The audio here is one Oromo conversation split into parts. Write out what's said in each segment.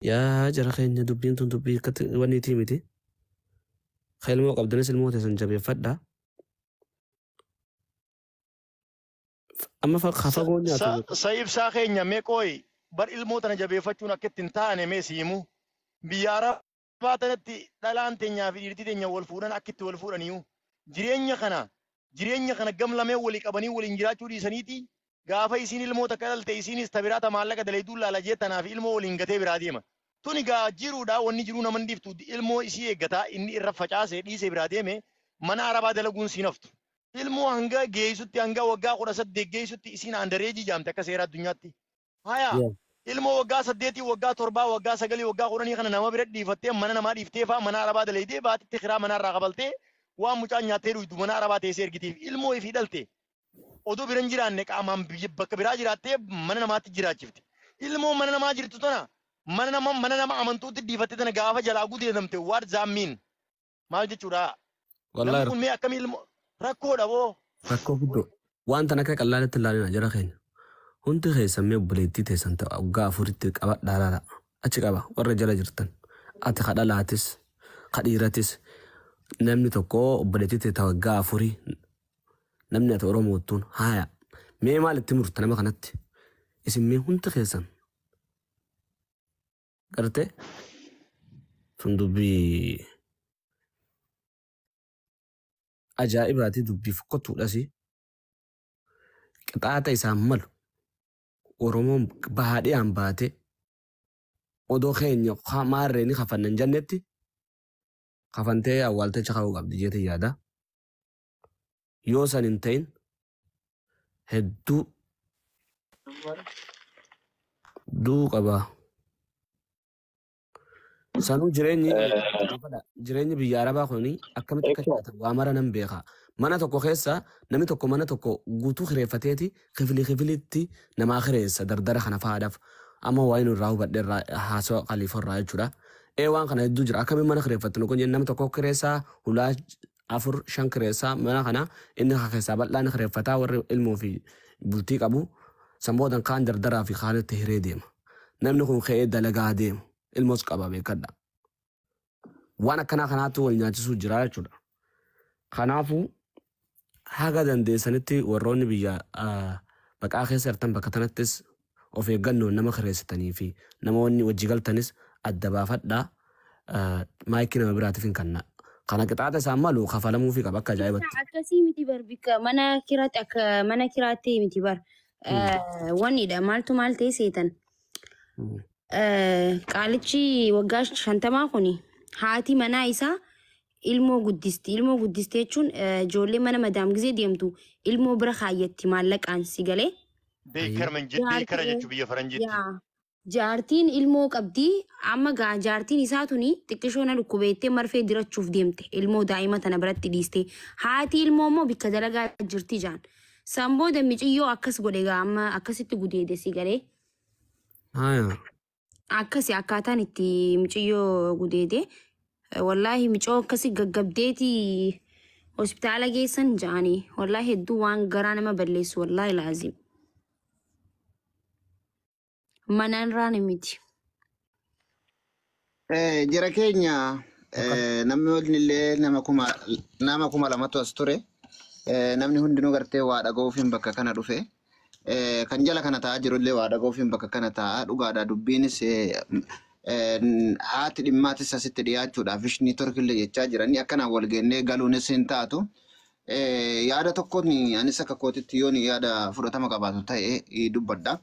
Yaa jara keenya dubbiin tun dubbii akkatti wanniitii miti. Ka ilmoo qabdanis ilmoo teessan jabeeffadha. Amma ka fagoo nyaatu. Sa ibsaa keenya mee qooyi bar ilmoo tana jabeeffachuun akka itti hin taane mee si himu. Biyya Arabaa tanatti dhalaan teenyaa fi dhiirti teenya wal fuudhan akka itti wal fuudhaniyu. Jireenya kana jireenya kana gam lameen walii qabanii waliin jiraachuu dhiisaniiti gaafa isiin ilmoo takka dhalte isiinis ta biraa ta maallaqa dalayduu laala jee tanaa fi ilmoo waliin gatee biraa deema. Tuni gaa jiruudha wanni jiruu nama hin dhiiftu ilmoo isii eeggataa inni irra facaasee dhiisee biraa deeme mana Arabaa dalaguun siin haftu. Ilmoo hanga geessutti hanga waggaa 18 geessutti isiin andareejii jaamte akka seera addunyaatti. Haya ilmoo waggaa 8 waggaa 7 waggaa 9 waggaa 10 kana nama bira dhiifattee mana namaa dhiiftee faa mana Arabaa dalaydee baatitti kiraa mana irraa kabaltee waan mucaan nyaattee dhuydu mana Arabaa teessee ergitiif ilmoo ifii dhalte. Odoo bira hin jiraanne qaamaan bakka biraa jiraattee mana namaatti jiraachifte. Ilmoo mana namaa jirtu tana mana nama mana nama amantuutti dhiifattee tana gaafa jalaa gudeedamte what does mean? Maal jechuudha? Wallahi Namni kun mee akkamii ilmoo rakkoodha boo. Rakkoo guddoo. Waan tana akka qallaalitti ilaalina jara keenya. Hundi keessan mee obboleettii teessan ta'a waggaa afuritti qabadhaa laala. Achi qaba warra jala jirtan. Ati ka dhalaatis ka dhiiratis namni tokko obboleettii tee ta waggaa afurii namni ati Oromoottuun haaya. Mee maal itti murta nama kanatti? Isin mee hundi keessan gartee tun dubbii ajaa'ibaati dubbii fokkottuudhas qixaaxa isaan malu Oromoon bahaa dhiyaan baate odoo keenya maarree ni kafanna hin jennetti kafantee awwaaltecha ka'uu qabdi jeetii yaada. Yoo san hin ta'in hedduu duu qaba. Sanuu jireenyi jireenyi biyya Arabaa kuni akkamitti akka jiraatan waa mara nan beeka. Mana tokko keessa namni tokko mana tokko guutuu kireeffateeti kifili kifilitti namaa kireessa dardara kana fa'aadhaaf. Amma waa inni irraa hubadhe irraa haasawa Khaliifoo irraa jechuudha. Ee waan kana hedduu jira. Akkamiin mana kireeffattu nu kun jenna namni tokko kireessaa hulaa 4 5 kireessaa mana kana inni keessaa bal'aa ni kireeffataa warri ilmoo fi bultii qabu. San boodan kaan dardaraa fi kaanitti hiree deema. Namni kun ka'ee dalagaa deema. Ilmoos qaba beekadha. Waan akkanaa kanaatu wal nyaachisuu jira jechuudha. Kanaafuu haga dandeessanitti warroonni biyya baqaa keessa jirtan bakka tanattis of eeggannoon nama kireessitanii fi namoonni wajji galtanis adda baafadhaa. Maayikii nama biraatiif hin kenna. Kana qixaaxa isaan malu kafalamuufii qaba akka ajaa'ibatti. Akkasii miti bar bikka mana kiraatti akka mana kiraatti miti bar. Wannidha maaltu maal ta'e seetan. Qaalichi waggaa 50 kuni haati manaa isaa ilmoo guddisti. Ilmoo guddisti jechuun ijoollee mana madaam gizee deemtu ilmoo bira kaayyatti maallaqaan si galee. Deekara jechuu biyya faranjiitti. Jaartiin ilmoo qabdi amma gaa jaartiin isaa tuni xiqqishoo na dhukkubeettee marfee dirachuuf deemte ilmoo daa'ima tana biratti dhiiste. Haati ilmoo immoo bikka dalagaa jirti jaan. San booda miciyyoo akkas godhe gaa amma akkasitti gudeede si galee. Akkasi akkaataan itti miciyyoo gudeede. Wallaahi micoo akkasi gaggabdeeti hospitaala geessan ja'anii. Wallaahi hedduu waan garaa nama balleessu wallaahi laazim. Manaan raani miti. Jara keenya namni walillee nama 2000 as ture. Namni hundinuu gartee waa dhaga'uufiin bakka kana dhufe. Kan jala kana taa'aa jirullee waa dhaga'uufiin bakka kana taa'aa dhugaadha. Dubbiinis haati dhimmaatis asitti dhiyaachuudhaaf ishni torkillee jechaa jiranii akkanaan wal geennee galuunis hin taatu. Yaada tokkoon anis akka kootitti yoon yaada fudhatama qabaatu ta'e dubbadha.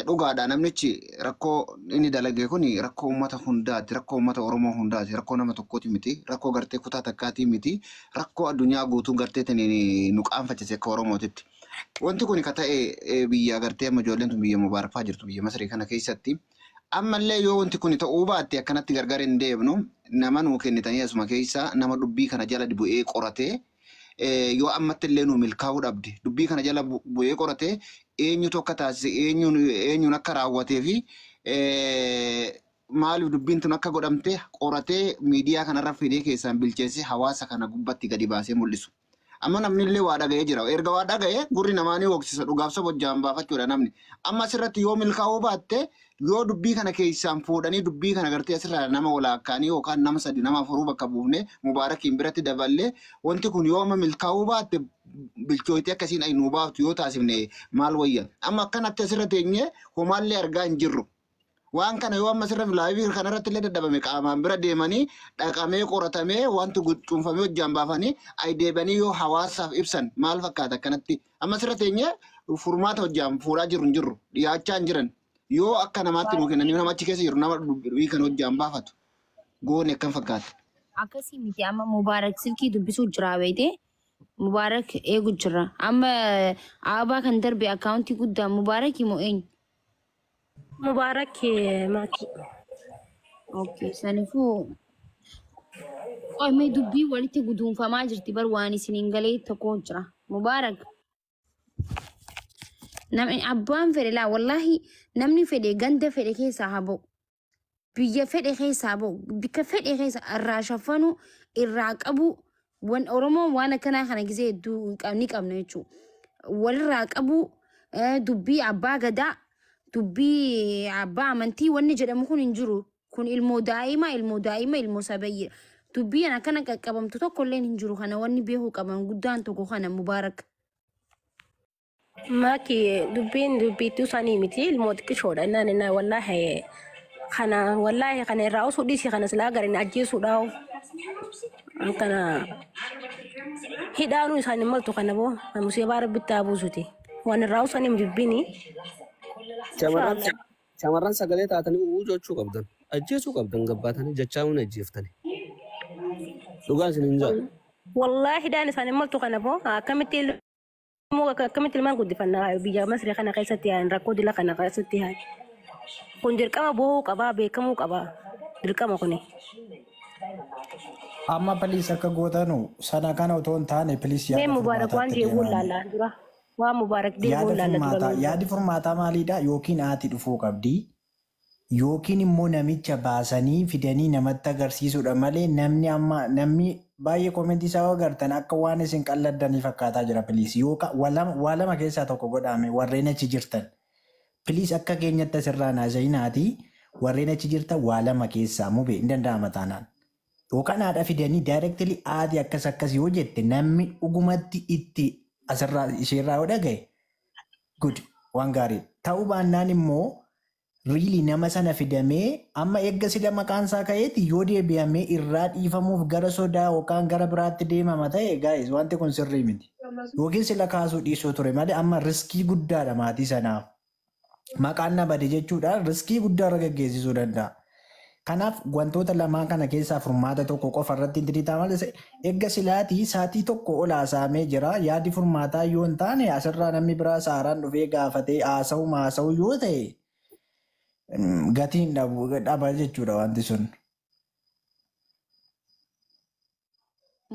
Dhugaadha namnichi rakkoo inni dalage kun rakkoo uummata hundaati, rakkoo uummata Oromoo hundaati, rakkoo nama tokkooti miti, rakkoo gartee kutaa takkaatii miti, rakkoo addunyaa guutuu gartee taniin nu qaanfachise akka Oromootitti. Wanti kun ka ta'e biyya gartee amma ijoolleen tun biyya Mubaarakfaa jirtu biyya Masrii kana keessatti. Ammallee yoo wanti kun ta'uu baatte akkanatti gargar hin deemnu nama nuu kennitanii asuma keessa nama dubbii kana jala bu'ee qoratee yoo ammatti illee nuu milkaa'uu dhabde dubbii kana jala bu'ee qoratee eenyutu akka taasise eenyuun akka raawwatee fi maaliif dubbiin tun akka godhamte qoratee miidiyaa kanarra fidee keessaan bilcheessee hawaasa kana gubbatti gadi baasee mul'isu. Amma namni illee waa dhaga'ee jira. Erga waa dhaga'ee gurri namaa ni hooksisa dhugaaf saba hojjaan baafachuudha namni. Amma asirratti yoo milkaa'uu baatte yoo dubbii kana keessaan fuudhanii dubbii kana gartee asirraa nama walaakkaanii yookaan nama sadi nama afuruu bakka buufnee Mubaarakiin biratti daballee wanti kun yoo amma milkaa'uu baatte bilchootii akkasiin ay nuu baaftu yoo taasifne maal wayya. Amma akkanatti asirra teenyee homaallee argaa hin jirru. Waan kana yoo amma asirra live kanarratti illee dadhabame qaamaan bira deemanii dhaqamee qoratamee wanti cuunfamee hojjaan baafanii ay deebanii yoo hawaasaaf ibsan maal fakkaata akkanatti. Amma asirra teenyee furmaata hojjaan fuudhaa jirru hin jirru dhiyaachaa hin jiran. Yoo akka namaatti nuu kennanii nama achi keessa jiru nama dubbii kana hojjaan baafatu goone akkam fakkaata. Akkasii miti amma Mubaarak silkii dubbisuu jira beekte. Mubaarak eegu jira. Amma Ababaa kan darbe akkaawuntii guddaa Mubaarak moo eenyu? Mubaarak Maki. Okay, saniifuu qoy mee dubbii walitti guduunfamaa jirti bar waan isin hin galee tokko jira. Mubaarak. Namni abbaan fedhe laa wallaahi namni fedhe ganda fedhe keessaa haa ba'u. Biyya fedhe keessaa haa ba'u. Bikka fedhe keessa irraa shaffanuu irraa qabu. Wan Oromoon waan akkanaa kana gisee hedduu ni qabna jechuudha. Walirraa qabu dubbii abbaa gadaa dubbii abbaa amantii wanni jedhamu kun hin jiru. Kun ilmoo daa'ima ilmoo daa'ima ilmoo sabayyiidha. Dubbiin akkana qaqqabamtu tokkollee hin jiru kana wanni beekuu qaban guddaan tokko kana Mubaarak. Maki dubbiin dubbiitti isaanii miti ilmoo xiqqishoodha innaan innaan wallaahi kana wallaahi kana irraa osoo dhiisii kana silaa garin ajjeesuudhaaf kana hidhaanuu isaan hin maltu kana boo musiibaa rabbitti haa buusuti waan irraa osoo hin dubbiini. Shamarran sagalee taatanii u'uu jechuu qabdan. Ajjeesuu qabdan gabbaatanii jechaa hun ajjeeftanii. Dhugaan isin hin jaallu. Wallaahi hidhaan isaan hin maltu kana boo akkamitti ilmoo akkamitti ilmaan guddifannaa biyya Masrii kana keessatti haa rakkoo dila kana keessatti haa. Kun dirqama boo'uu qabaa beekamuu qabaa dirqama kuni. Amma please akka gootanu sana kana otoo hin taane please Mee yaada Mubaarak waan furmaataatti deebi'uun deemaa. laallaa dura. Waan Mubaarak deebi'uun Yaada laallaa dura. furmaataa yaadi furmaataa maalidha? Yookiin haati dhufuu qabdi yookiin immoo namicha baasanii fidanii namatti agarsiisuudha malee namni amma namni baay'ee koomentii isaa agartan akka waan isin qalladdanii fakkaataa jira please. Yookaan waa lama keessaa tokko godhame warreen achi jirtan. Please akka keenyatti asirraa naasa'inaati warreen achi jirtan waa lama keessaa mubee hin danda'ama taanaan. Yookaan haadha fidanii directly haati akkas akkas yoo jette namni dhugumatti itti asirraa isheerraa yoo dhagaye good waan gaariidha. Ta'uu baannaan immoo really nama sana fidamee amma eegga sila maqaan isaa ka'eeti yoo deebi'amee irraa dhiifamuuf gara sodaa yookaan gara biraatti deemama ta'e guys wanti kun sirrii miti. Yookiin sila kaasuu dhiisuu ture malee amma riskii guddaadha maatii sanaaf. Maqaan na bade jechuudhaan riskii guddaa irra gaggeessisuu danda'a. Kanaaf wantoota lamaan kana keessaa furmaata tokko qofa irratti hin diriiraa malee eegga silaatii saatii tokko ol haasaamee jira. Yaadi furmaataa yoo hin taane asirraa namni biraa saaraan dhufee gaafatee haasa'u haasa'u yoo ta'e gatiin dhaba jechuudha wanti sun.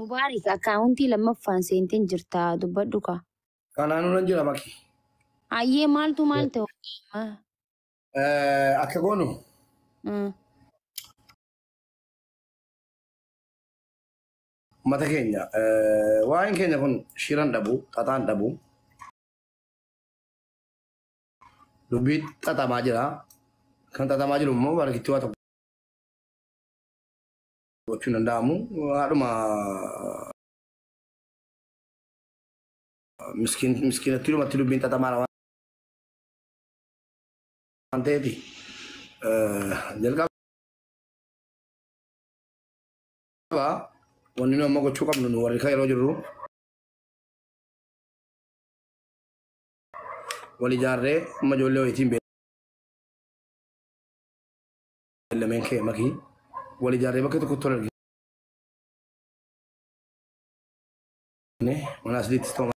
Mubaarak akkaawuntii lammaffaan seenteen jirta dubbadhu ka. Kanaan nan jira Maki. Ayyee maaltu maal ta'u? Akka goonu uummata keenya waa'een keenya kun shiran dhabu xaxaan dhabu dubbii xaxamaa jira. Kan xaxamaa jiru immoo barakittii waa tokko gochuun danda'amu. Haadhuma miskiinatti dhumatti dubbiin xaxamaadha waan ta'eef jalqaba wanni nu amma gochuu qabnu nu warri kan yeroo jirru wal ijaarree amma ijoollee wayitiin beellameen kee Makii wal ijaarree bakka tokkotti wal argine mana asliitti ta'u